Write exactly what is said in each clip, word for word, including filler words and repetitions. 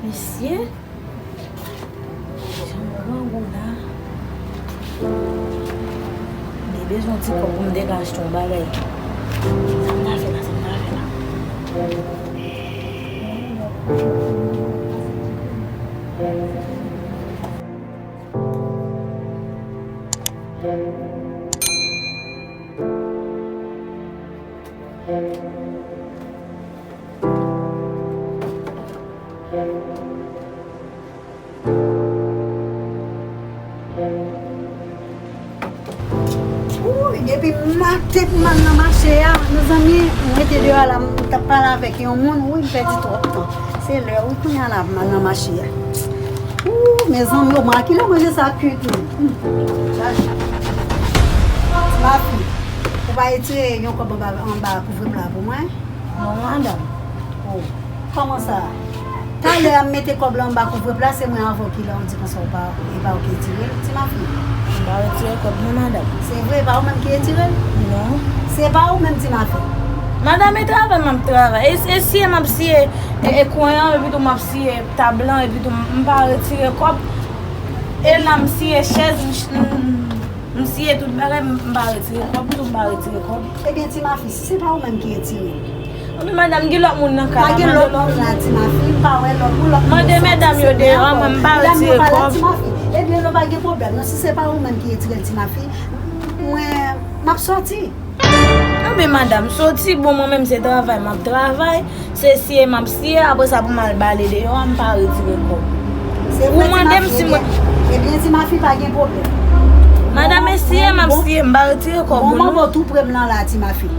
Mesye, jan grangou la. M te bezwen yon ti kòb pou m te ka achte yon bagay. Sa m ta fè la, sa m ta fè la. Wouy, depi maten pou m al nan mache a, mezanmi, m rete deyò la, m t ap pale avèk yon moun, wouy, m pèdi twòp tan. Se lè, wi, kounye a la, m al nan mache a. Ooh, mezanmi, o mwa kilè manje sa kuit, wi. Hmm. Chaje. Ti mafi, ou pa retire yon kòb anba, anba kouvepla pou mwen? Non, madanm. Oh, kòman sa? Talè a m mete kòb la anba kouvepla, se mwen avè w ki la, ou di konsa ou pa, e pa ou ki retire l, ti mafi. M pa retire kòb non, madanm. Se vre, e pa ou menm ki retire l? Non. Se pa ou menm, ti mafi? Madanm, e travay m ap travay. E, e siye m ap siye, e, e kwen an, epi tou m ap siye tab lan, epi tou m, m pa retire kòb. E la m siye chèz, m, m, m siye tout bagay, m, m pa retire kòb, tou m pa retire kòb. Ebyen, ti mafi, si se pa ou menm ki retire l. Anben, madanm, gen lòt moun nan kay la, mande lòt moun. Pa gen lòt moun la, ti mafi, m pa wè lòt moun, lòt moun. Mande medam yo deyò, mwen m pa retire kòb. Medam yo pa la, ti mafi. Ebyen, nou pa gen pwoblèm. Non, si se pa ou menm ki retire l, ti mafi, mwen, m ap sòti. Anben, madanm, sòti, bon, mwen menm se travay m ap travay, se siye m ap siye, apre sa pou m al bale deyò a, m pa retire kòb. Ou mande m si mwen. Ebyen, ti mafi, pa gen pwoblèm. Madanm, e siye m ap siye, m pa retire kòb ou non. Bon, manbo tou pre m nan la, ti mafi.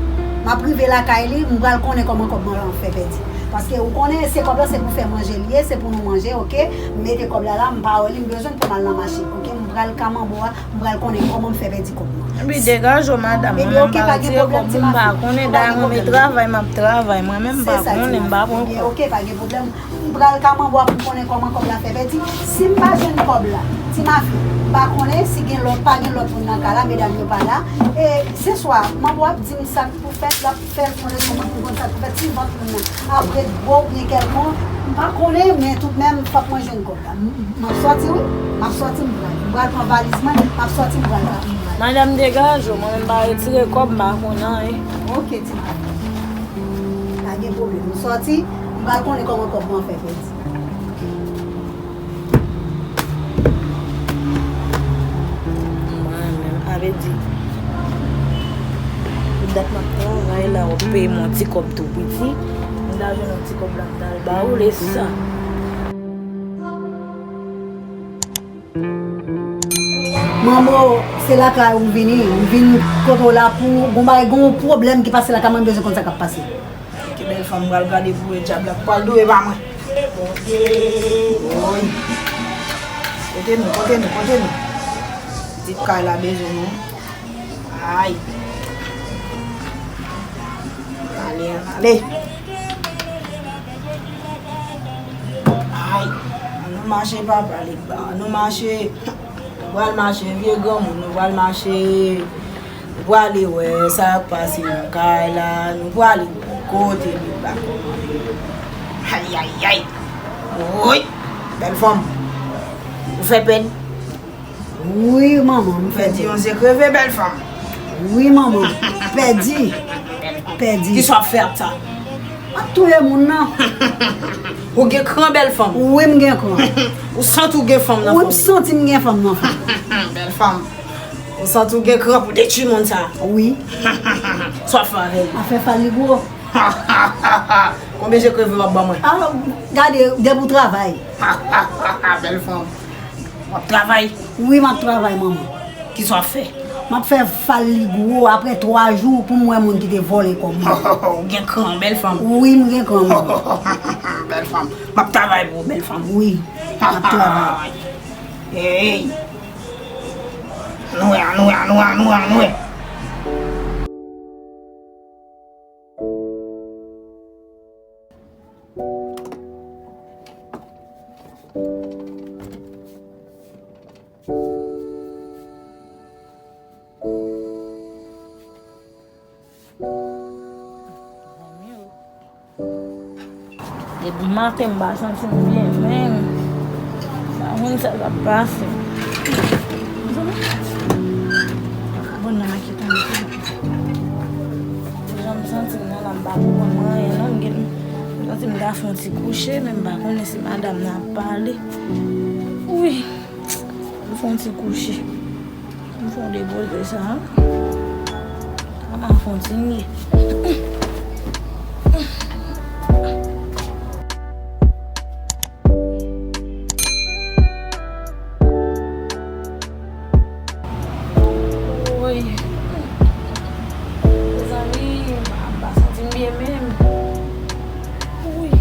M ap rive lakay li, m pral konnen kòman kòb mwen an fè pèdi. Paske ou konnen, se kòb la, se pou fè manje li ye, se pou nou manje, oke? M mete kòb la la, m pa wè li, m bezwen l pou m al nan mache, oke? M pral ka manbo a, m pral konnen kòman m fè pèdi kòb mwen. Epi degaje w, madanm, mwen menm m pa retire kòb, m pa konnen, dayè mwen menm travay, m ap travay, mwen menm m pa konnen, m pa pran kòb. Oke, pa gen pwoblèm. M pral ka manbo a pou m konnen kòman kòb la fè pèdi. Si m pa jwenn kòb la, ti mafi, m pa konnen si gen lòt, pa gen lòt moun nan kay la, medam yo pa la. E se swa, manbo a ap di m sa k pou fèt, l ap fè l fon leson mwen pou m konn sa k pou fèt, si vant moun nan ap ret gwo oubyen kèlkonk, m pa konnen, men toutmenm, fòk mwen jwenn kòb la. M, m, m ap sòti, wi. M ap sòti, m pral. M pral pran valiz mwen, m ap sòti, m pral, m pral. Madanm, degaje w, mwen menm m pa retire kòb, m pa konn anyen. Oke, ti mafi. Pa gen pwoblèm. M sòti, m pral konnen kòman kòb mwen fè pèdi. Mwen menm, sa vle di, pou dat m ap travay la, w ap peye m yon ti kòb tou piti. M ta jwenn yon ti kòb la, m ta al ba ou, lè sa. Manbo, se lakay ou m vini. M vin kote w la pou gon bagay, gon pwoblèm ki pase lakay mwen, m bezwen konn sa k ap pase. Oke, bèl fanm, m pral gade pou wè dyab la k pral dwe ba mwen. Woy. Kote nou, kote nou, kote nou? Pitit kay la bezwen nou. Ay. Ale, ale. Ay. Ann nou mache, papa, li ba. Ann nou mache. Nou pral mache, vye granmoun, nou pral mache. Nou prale wè sa k pase nan kay la, nou prale wè kote li pa kòmande. Ayayay! Woy! Bèl fanm! Ou fè pèn? Wi, manman, m pèdi. Pèdi yon zye kreve, bèl fanm. Wi, manman, pèdi. Pèdi. Kisa w ap fè ak sa? M ap touye moun nan. Ou gen kran, bèl fanm? Wi, m gen kran. Ou santi w gen fanm nan fanm? Wi, m santi m gen fanm nan fanm. Bèl fanm. Ou santi w gen kran pou detwi moun sa? Wi. Sa w ap fè avè l? Afè fal li gwo. Konbyen je kreve w ap ban mwen? A, gade, depi w travay. Bèl fanm. W ap travay? Wi, m ap travay, manman. Kisa w ap fè? M ap fè fal li gwo apre twa jou pou m wè moun ki te vòlè kòb mwen. Ou gen kran, bèl fanm. Wi, m gen kran, manman. Bèl fanm. M ap travay pou ou, bèl fanm. Wi, m ap travay. Hey! Ann wè, ann wè, ann wè, ann wè, ann wè. Depi maten m pa santi m byen menm. M pa konn sa k ap pase. Bon, nan makèt an. Jan m santi m nan la, m pa konprann anyen non. M gen, m santi m ta fè yon ti kouche, men m pa konnen si madanm nan ap pale. Wi, m fè yon ti kouche. M fè yon depoze sa. Kòman fè yon ti nye? Woy. Mezanmi, m pa, m pa santi m byen menm. Woy.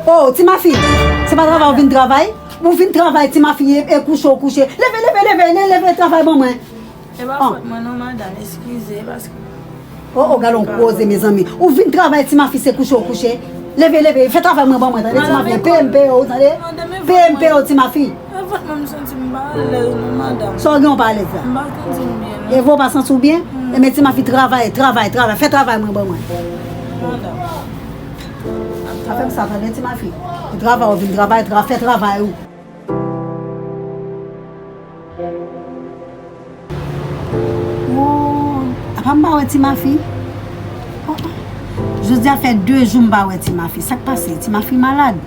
Oh, Ti Mafi, se pa travay ou vin travay? Ou vin travay, Ti Mafi, e, e kouche ou kouche. Leve, leve, leve, leve, leve, travay ban mwen. E pa fòt mwen non, madanm, eskize, paske Oh, oh, gade yon koze, mezanmi. Ou vin travay, Ti Mafi, se kouche ou kouche. Leve, leve, fè travay mwen ban mwen, tande, Ti Mafi. Peye m, peye w, tande. Peye m, peye w, Ti Mafi. Sa w gen w pa alèz la? E vre w pa santi w byen? Enben, Ti Mafi, travay, travay, travay. Fè travay mwen ban mwen. Pa fè m sa, tande, Ti Mafi. Ou travay, ou vin travay, tra-, fè travay ou. Oh, apa m pa wè Ti Mafi? Oh, oh. Jodi a fè de jou m pa wè Ti Mafi. Sa k pase? Ti Mafi malad.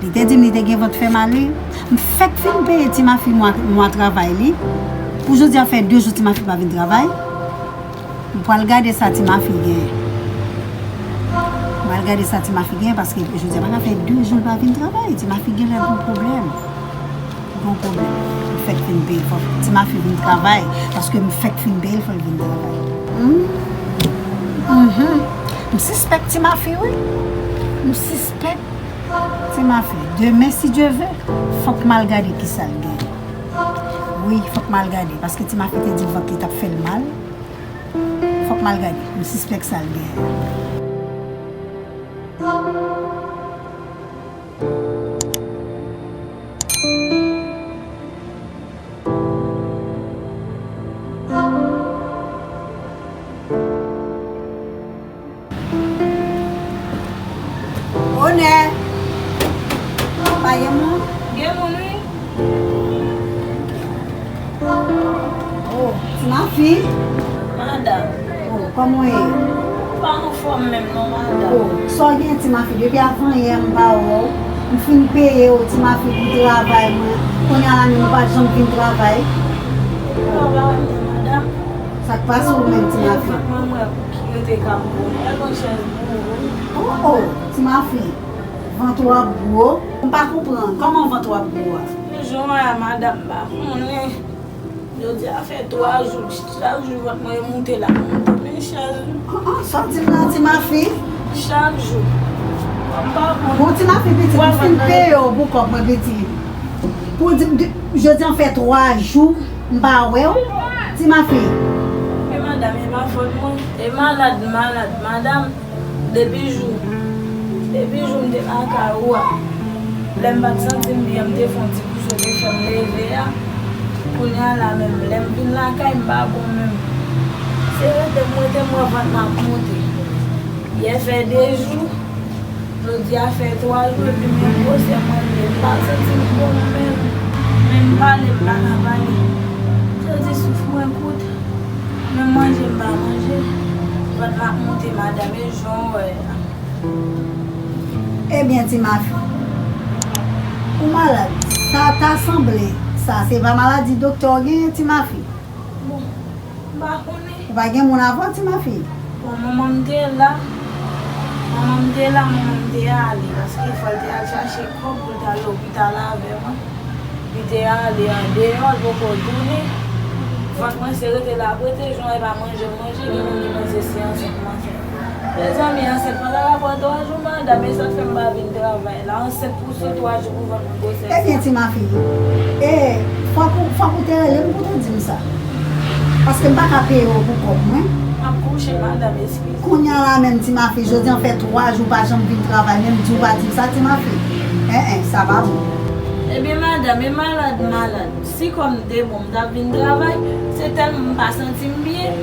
Li te di m li te gen vant fè mal, wi. M fèk fin peye Ti Mafi mwa, mwa travay li. Pou jodi a fè de jou Ti Mafi pa vin travay. M pral gade sa Ti Mafi gen. M pral gade sa Ti Mafi gen, paske jodi a pa ka fè de jou l pa vin travay. Ti Mafi gen lè gon pwoblèm. Gon pwoblèm. M fèk fin peye l, fò Ti Mafi vin travay, paske m fèk fin peye l, fò l vin travay. Hmm. Mhm. M sispèk Ti Mafi, wi. M sispèk Ti Mafi. Demen, si Dye ve, fòk m al gade kisa l gen. Wi, fòk m al gade, paske Ti Mafi te di vant li t ap fè l mal. Fòk m al gade. M sispèk sa l genyen. Onè! Pa gen moun? Gen moun, wi. Oh, Ti Mafi? Madanm. Oh, kòman w ye? M pa anfòm menm non, madanm. Oh, sa w gen, Ti Mafi? Depi avanyè m pa wè w. M fin peye w, Ti Mafi, pou travay mwen. Kounye a la menm ou pa janm vin travay. Travay, madanm. Sa k pase w menm, Ti Mafi? Mwen, mwen, ki rete kab pou mwen. Mwen chèz pou ou. Oh, oh, Ti Mafi. Vant ou ap gwo? M pa konprann. Kòman vant ou ap gwo a? Jan w wè a, madanm, m pa konnen. Jodi a fè twa jou, chak jou vant mwen e moute l ap moute. Men chèz. Ah, ah, sa w di m nan, Ti Mafi? Chak jou. M pa konn. Bon, Ti Mafi, pitit, m fin peye w pou kòb mwen, pitit. Pou w di m, jodi a fè twa jou, m pa wè w, Ti Mafi. E madanm, e pa fòt mwen. E malad, malad, madanm. Depi jou, depi jou m te lakay ou a, lè m pa t santi m byen, m te fè yon ti kouche, te fè m leve a. Kounye a la menm, lè m vin lakay, m pa bon menm. Se rete m rete m wè vant m ap monte. Yè fè de jou, jodi a fè twa jou, epi menm gwosè mwen li ye, m pa santi m bon menm. Menm pale, m pa ka pale. Jodi souf mwen kout. Menm manje m pa manje. Vant m ap monte, madanm, e jan w wè a. Ebyen, Ti Mafi, ou malad. Sa ta sanble, sa se pa maladi doktè w genyen, Ti Mafi. M pa konnen. Ou pa gen moun avè w, ti mafi? Bon, manman m te la. Manman m te la, manman m te ale. Paske fò l te al chache kòb pou l ta al lopital avè mwen. Li te ale andeyò, l poko tounen. Vant mwen se rete la, prete jan e pa manje, manje, gen moun ki panse se ansent m ansent. Mezanmi, ansent pa ta ka pran twa jou, madanm, e sa k fè m pa vin travay la. Ansent pou sou twa jou pou vant mwen gwosè. Ebyen, ti mafi, e, fòk ou, fòk ou te rele m pou te di m sa. Paske m pa ka peye w pou kòb mwen. M ap kouche, madanm, eskize. Kounye a la menm, ti mafi, jodi an fè twa jou pa janm vin travay, menm di w pa di m sa, ti mafi. En, en, sa pa bon. Ebyen, madanm, e malad, malad. Si kò m te bon, m t ap vin travay. Se tèlman m pa santi m byen.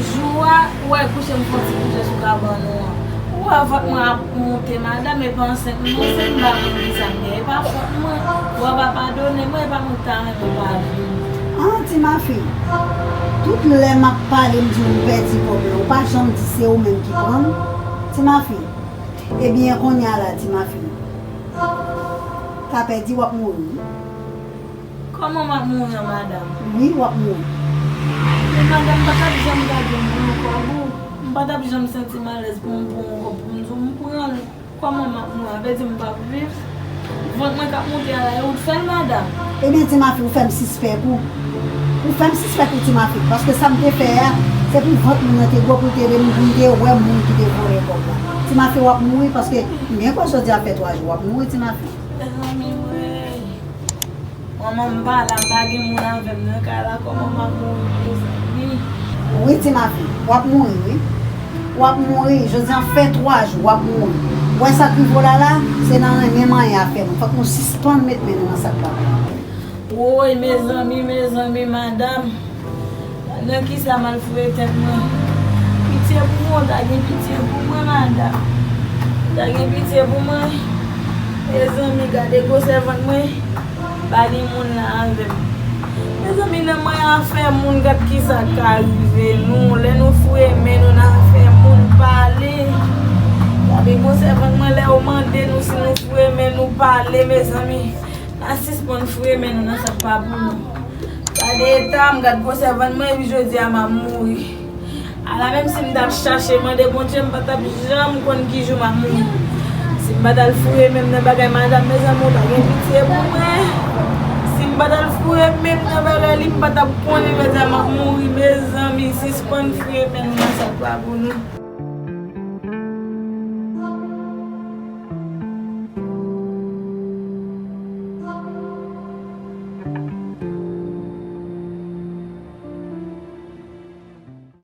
Jou a, ou wè, kouche m fè yon ti kouche sou kabann ou an. Ou wè vant mwen ap monte, madanm, e pa ansent m ansent, m pa konn kisa m gen. E pa fòt mwen. Ou wè, pa padone mwen, e pa mwen ki ta renmen pa vini. An, ti mafi, tout lè m ap pale, m di w m pèdi kòb la, ou pa janm di se ou menm ki pran l, ti mafi. Ebyen, kounye a la, ti mafi, ka pèdi, w ap mouri. Kòman m ap mouri an, madanm? Wi, w ap mouri. Men madanm, m pa t ap janm gade m pou yon kòb ou. M pa t ap janm santi m alèz pou m pran yon kòb pou m di w m pran l. Kòman m ap mouri? Sa vle di m p ap viv? Vant mwen k ap monte a la, e ou k fè l, madanm? Ebyen, ti mafi, ou fè m sispèk ou. Ou fè m sispèk ou, ti mafi. Paske sa m te fè a, se pou vant moun nan te gwo, pou l te ede m, pou m te wè moun ki te vòlè kòb la. Ti mafi, w ap mouri, paske m byen kwè jodi a fè twa jou, w ap mouri, ti mafi. Mezanmi, wi. Manman m pa la, m pa gen moun avè m nan kay la, kòman m ap mouri, mezanmi? Wi, ti mafi, w ap mouri, wi. W ap mouri, jodi an fè twa jou, w ap mouri. W wè sa k rive w la la, se nan renmen manyen a fè nou. Fòk nou sispann met men nou nan sa k pa pou nou. Woy, mezanmi, mezanmi, madanm. Nan kisa m al foure tèt mwen? Pitye pou mwen, ou ta gen pitye pou mwen, madanm. Ou ta gen pitye pou mwen. Mezanmi, gade gwosè vant mwen. Pa gen moun la avè m. Mezanmi, nan mwen afè moun, gad kisa k ka rive nou. Lè nou foure men nou nan afè moun, pale. Gade gwosè vant mwen, lè yo mande nou si nou foure men nou, pale, mezanmi. N a sispann foure men nou nan sa k pa pou nou. Gade eta m, gad gwosè vant mwen, epi jodi a m ap mouri. Ala menm si m t ap chache mande Bondye, m pa t ap janm konn ki jou m ap mouri. Si m pa t al foure men m nan bagay madanm, mezanmi, ou ta gen pitye pou mwen. Si m pa t al foure men m nan bagay li, m pa t ap konnen jodi a m ap mouri, mezanmi, sispann foure men nou nan sa k pa pou nou.